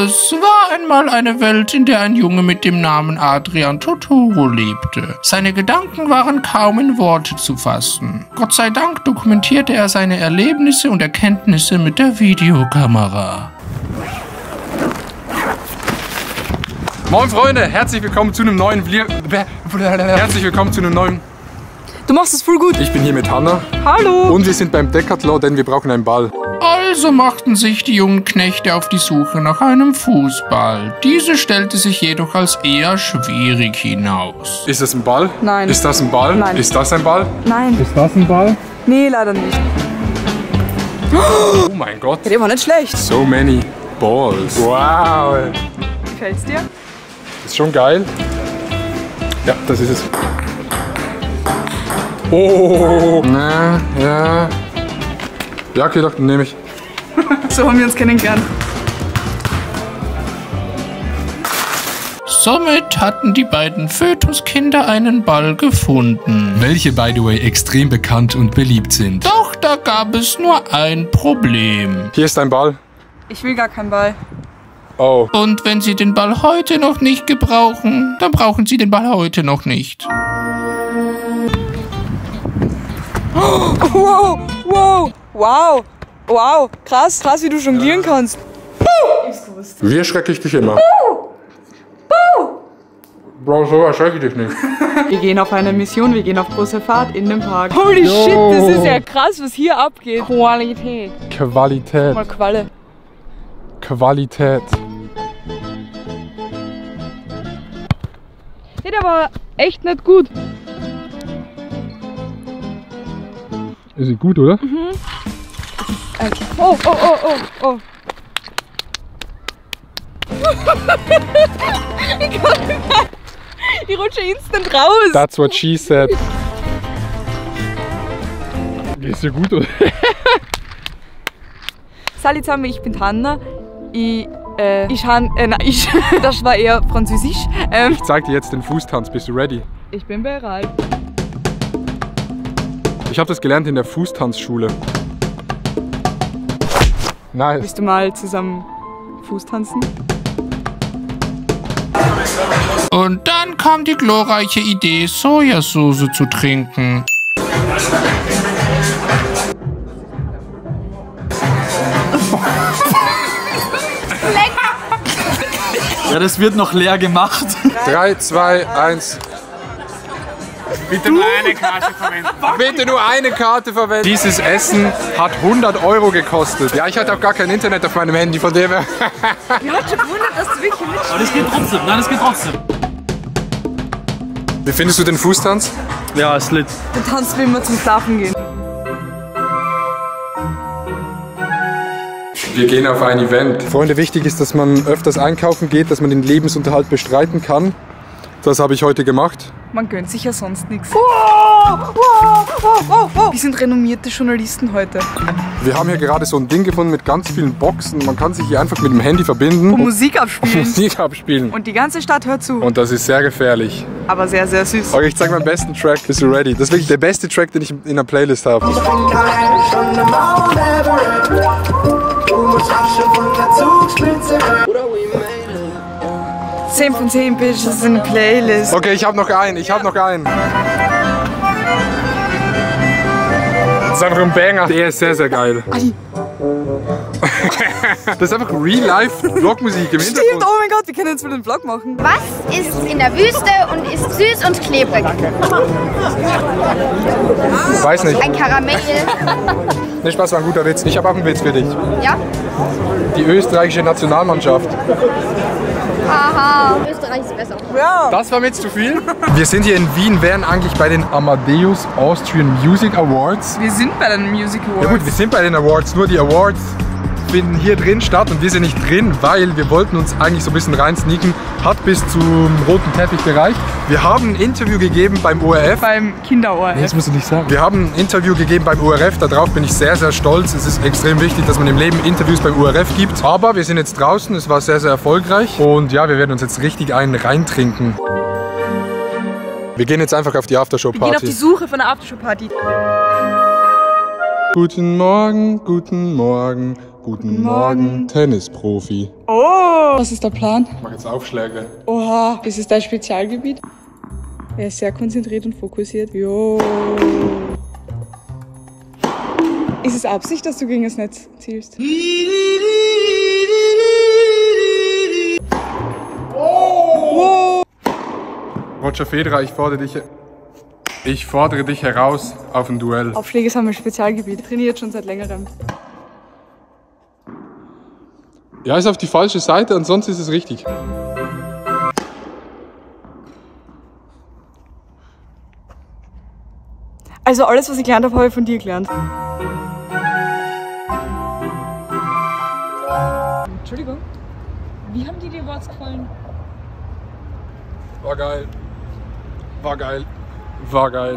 Es war einmal eine Welt, in der ein Junge mit dem Namen Adrian Totoro lebte. Seine Gedanken waren kaum in Worte zu fassen. Gott sei Dank dokumentierte er seine Erlebnisse und Erkenntnisse mit der Videokamera. Moin Freunde, herzlich willkommen zu einem neuen Du machst es voll gut. Ich bin hier mit Hanna. Hallo. Und wir sind beim Decathlon, denn wir brauchen einen Ball. Also machten sich die jungen Knechte auf die Suche nach einem Fußball. Diese stellte sich jedoch als eher schwierig hinaus. Ist das ein Ball? Nein. Ist das ein Ball? Nein. Ist das ein Ball? Nein. Ist das ein Ball? Nee, leider nicht. Oh mein Gott. Ja, der war nicht schlecht. So many balls. Wow. Gefällt's dir? Ist schon geil. Ja, das ist es. Oh. Na, ja. Ja, okay, doch, dann nehme ich. So haben wir uns kennengelernt. Somit hatten die beiden Fötuskinder einen Ball gefunden. Welche, by the way, extrem bekannt und beliebt sind. Doch da gab es nur ein Problem. Hier ist ein Ball. Ich will gar keinen Ball. Oh. Und wenn Sie den Ball heute noch nicht gebrauchen, dann brauchen Sie den Ball heute noch nicht. Wow, wow, wow, wow. Krass, krass, wie du jonglieren kannst. Wie erschrecke ich dich immer? Bro, so erschrecke ich dich nicht. Wir gehen auf eine Mission, wir gehen auf große Fahrt in den Park. Holy shit, das ist ja krass, was hier abgeht. Qualität. Qualität. Mal Qualle. Qualität. Nee, der war echt nicht gut. Ist gut, oder? Oh, oh, oh, oh, oh. Ich rutsche instant raus. That's what she said. Ist ja gut, oder? Salut zusammen, ich bin Hanna. Das war eher Französisch. Ich zeig dir jetzt den Fußtanz. Bist du ready? Ich bin bereit. Ich habe das gelernt in der Fußtanzschule. Nice. Willst du mal zusammen Fuß tanzen? Und dann kam die glorreiche Idee, Sojasauce zu trinken. Ja, das wird noch leer gemacht. 3, 2, 1. Bitte nur eine Karte verwenden. Bitte nur eine Karte verwenden. Dieses Essen hat 100 € gekostet. Ja, ich hatte auch gar kein Internet auf meinem Handy, von dem her. Ich hatte schon gewundert, dass du wirklich mitspielst. Aber das geht trotzdem. Nein, das geht trotzdem. Wie findest du den Fußtanz? Ja, ist lit. Du tanzt wie immer zum Schlafen gehen. Wir gehen auf ein Event. Freunde, wichtig ist, dass man öfters einkaufen geht, dass man den Lebensunterhalt bestreiten kann. Das habe ich heute gemacht. Man gönnt sich ja sonst nichts. Wir sind renommierte Journalisten heute. Wir haben hier gerade so ein Ding gefunden mit ganz vielen Boxen. Man kann sich hier einfach mit dem Handy verbinden Und Musik abspielen. Musik abspielen. Und die ganze Stadt hört zu. Und das ist sehr gefährlich. Aber sehr, sehr süß. Okay, ich zeige meinen besten Track. Bist du ready? Das ist wirklich der beste Track, den ich in der Playlist habe. 10 von 10 Bitches in der Playlist. Okay, ich habe noch einen. Das ist einfach ein Banger. Der ist sehr, sehr geil. Das ist einfach Real-Life-Vlog-Musik im Stimmt, Hintergrund. oh mein Gott, wir können jetzt wieder einen Vlog machen. Was ist in der Wüste und ist süß und klebrig? Weiß nicht. Ein Karamell. Nee, Spaß, war ein guter Witz. Ich habe auch einen Witz für dich. Ja? Die österreichische Nationalmannschaft. Haha. Österreich ist besser. Ja. Das war mir jetzt zu viel. Wir sind hier in Wien, wären eigentlich bei den Amadeus Austrian Music Awards. Wir sind bei den Music Awards. Ja gut, wir sind bei den Awards, nur die Awards finden hier drin statt und wir sind nicht drin, weil wir wollten uns eigentlich so ein bisschen rein sneaken. Hat bis zum roten Teppich gereicht. Wir haben ein Interview gegeben beim ORF. Beim Kinder-ORF. Das musst du nicht sagen. Wir haben ein Interview gegeben beim ORF, darauf bin ich sehr, sehr stolz. Es ist extrem wichtig, dass man im Leben Interviews beim ORF gibt. Aber wir sind jetzt draußen, es war sehr, sehr erfolgreich. Und ja, wir werden uns jetzt richtig einen reintrinken. Wir gehen jetzt einfach auf die Aftershow-Party. Wir gehen auf die Suche von der Aftershow-Party. Guten Morgen, guten Morgen. Guten Morgen, Tennisprofi. Oh! Was ist der Plan? Ich mache jetzt Aufschläge. Oha, ist es dein Spezialgebiet? Er ist sehr konzentriert und fokussiert. Jo. Ist es Absicht, dass du gegen das Netz zielst? Oh. Roger Federer, ich fordere dich heraus auf ein Duell. Aufschläge sind mein Spezialgebiet. Trainiert schon seit längerem. Ja, ist auf die falsche Seite, ansonsten ist es richtig. Also alles, was ich gelernt habe, habe ich von dir gelernt. Entschuldigung. Wie haben dir die Awards gefallen? War geil. War geil. War geil.